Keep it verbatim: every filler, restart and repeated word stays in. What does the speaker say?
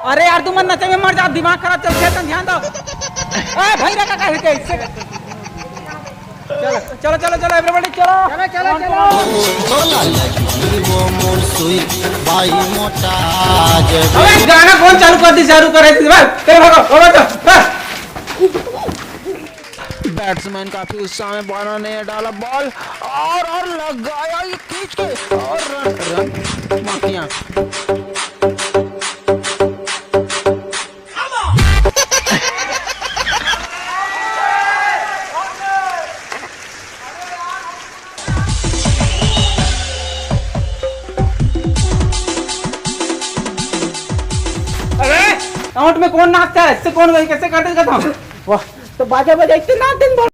अरे यार, तुमन नशे में मर जाओ, दिमाग खराब चलथे, तन ध्यान दो। ए, भैया का कहे के इससे। चलो, चलो, चलो, चलो, everybody, चलो। चलो, चलो, चलो। अबे, गाना कौन चालू कर दी, चालू करे थी भाई? तेरे भागो, भागो, चलो। हाँ। बैट्समैन काफी उत्साह में बॉलर ने डाला बॉल और, और लगाया ये खींच के और रन, रन, माफिया। अरे, आउट में कौन नाचता है? इससे कौन गई? कैसे कर देगा था? वाह, तो बाजा बजाई के नाच दिन भर।